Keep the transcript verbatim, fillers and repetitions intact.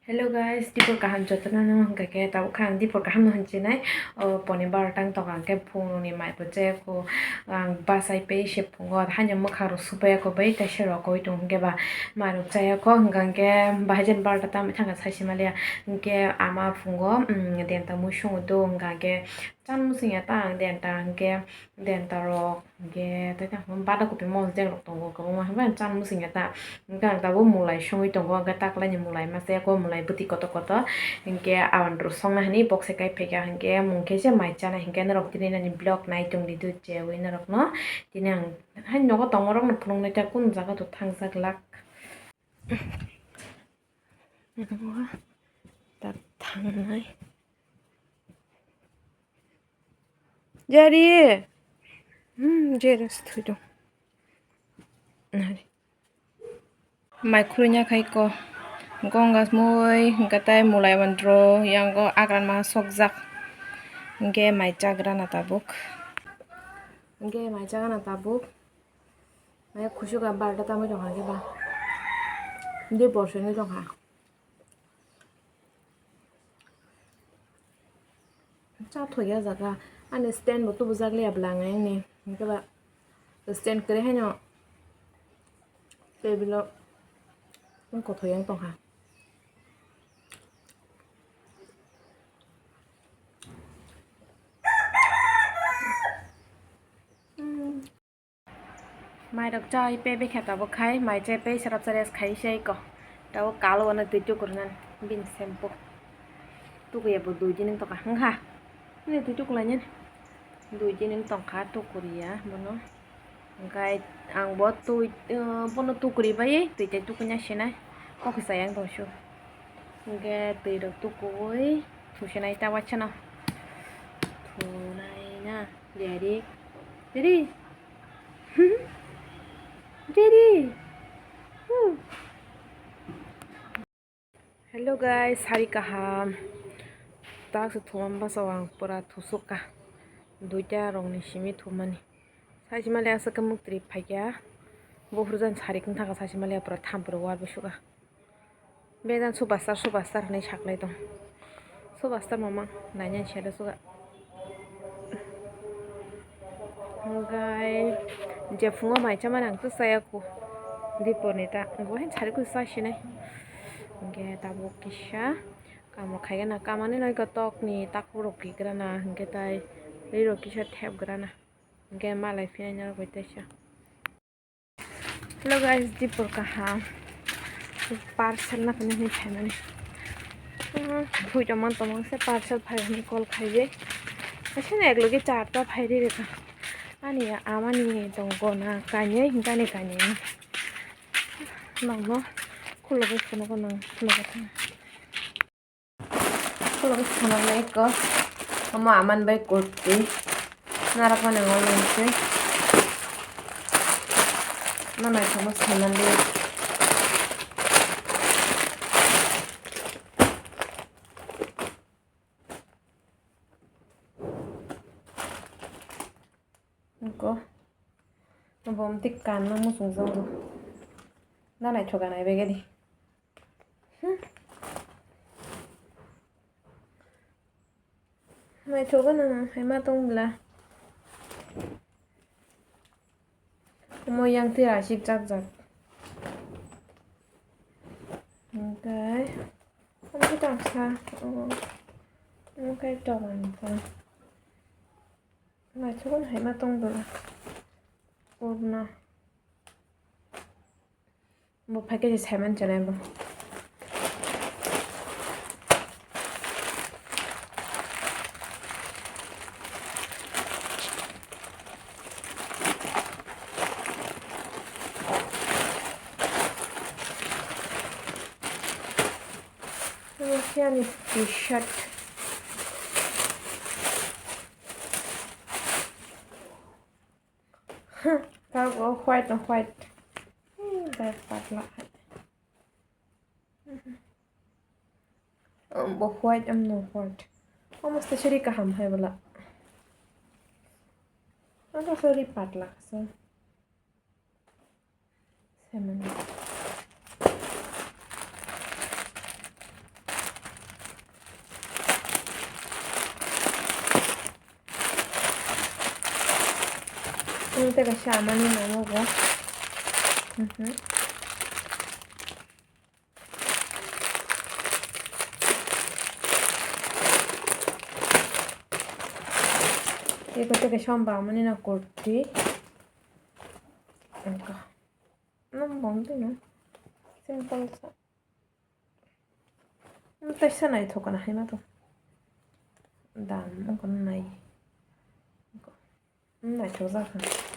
Hello guys, dipor kaham jotono no hwnkha khe tabuk kha ang dipor kaham no hwnwi chinai. O poni barota wng tongkha hwnkhe phungrokni mai bo chaya kho. Ang bachai pei se phungo haino mwkhang rok supaiya kho bai teisa rok koi tong hwnkhe ba mai rok chaya kho hwnkha hwnkhe bahai jani barota tamo thangkha saisi maliya hwnkhe ama phungo, mm, denta mui songo do hwnkha hwnkhe chan muchungya ta ang denta hwnkhe. Denta rok hwnkhe tei tamo bada kopi mosdeng rok tongo kwbangma hwnba chan muchungya ta. Hwnkhe ang tabuk mulai songwi tongo, hwnkhe taklaini mulai masa eko mulai bwtwi kotor kotor. Hwnkhe aboni rw songna hwnwi bokse kai phaikha, hwnkhe mungkhe se mai chanai, hwnkhe norok tini nini vlog nai tongdi do chewi norokno. Tini ang hai nogo tongma rokno phunuknai ta kunu jaga do thangjak lak. Ta thangnai. Jari. Hmm, jari se thwi do. Nari. Mai khulnya khai ko. Gonga mui, hwnkhe tai mulai mandro, yango agran ma sokjak. Hwnkhe mai chagra na tabuk. Hwnkhe mai chagra na tabuk. Mai khusuk a barda tamui tongkha khe ba. Dui borsa ni tongkha. Cha thokya jaga ani stand bo tubujak liya bwla ang ni hwnkhe ba stand kwrwi haino table o wng kothok yang tongkha. Mairok chai pe bekha tabuk khai, mai chai pe sarap sa rest khai se ko. Tabuk kalo wano twi tukur nan, bini shampoo. Tukuya bo dui din wng tongkha, wngkha. Nini twi tukulai nini. Dui din wng tongkha, tukuriya bono. Hwnkhe ang bo twi, uh, bono tukuri bai twi tai tukuina sinai. Kokisa yang tongsu. Hwnkhe twi rok tukuwi thusinai ta waisano. Thunai na. Ready? Ready? Ready? Woo. Hello guys, sari kaham. Tak se thumam basa ang pura thusuk ka. Duita rong ni simi thumani. Sai sima le asa ke muk trip phaikya. Bo hurjan sari kung thaka sai sima le pura tham pura war bisuka. Bedan superstar, superstar hinwi saklai tong. Superstar mamang, nainani sero suga. Hwnkhe je phungo mai chamani ang tei chaya kho. Dipor ni ta, ang bo haino sari kho chasinai. Hwnkhe tabuk kisa kamo khaigana, kamani nai khe tokni takhuk rok kigrana, hwnkhe tai ri rok kisa thepgrana. Hwnkhe malai phinai norok bai teisa. Hello guys, dipor kaham. Parcel na phano hinwi phaimani. Phui tongmani tongmani se parcel phai hinwi call khaijai. Aswk na eklogi charta phai ri rwkha. Ani amani tongo na kanye hinkani kanye. Nangno khulogwi phunukgo nang phunukgo thang. Khulogwi phunuknai kok. Omo aman bai kurti. Narwkmani ngol nangse. No naithokma saimanli. Nokho. Bo omtwi kanno muchungjago. Na naithok anai begedi. Hmm. Naithok gana hai ma tong bwla. Omo yang twi asik jak jak. Hwnkhe omo khe tangsa. Omo khe tong ang kha. Naithok gana hai ma tong bwla. Kurna. Bo phaikhe se saiman chanai bo. Omo khe ani T-shirt. Tabuk white no white. Hmm, bai patla. Bo white, amno white. Omo se sari kaham hai bwla. Omo sari patla se. Semana. Tei kaisa amani namo bo. Mhm. Eko tei kaisa bamani na kurti. Eko. Nang bom tino. Simple sa. Tei sa naithok kana hai ma to. Dam ongkha nai. Naithok jak kha.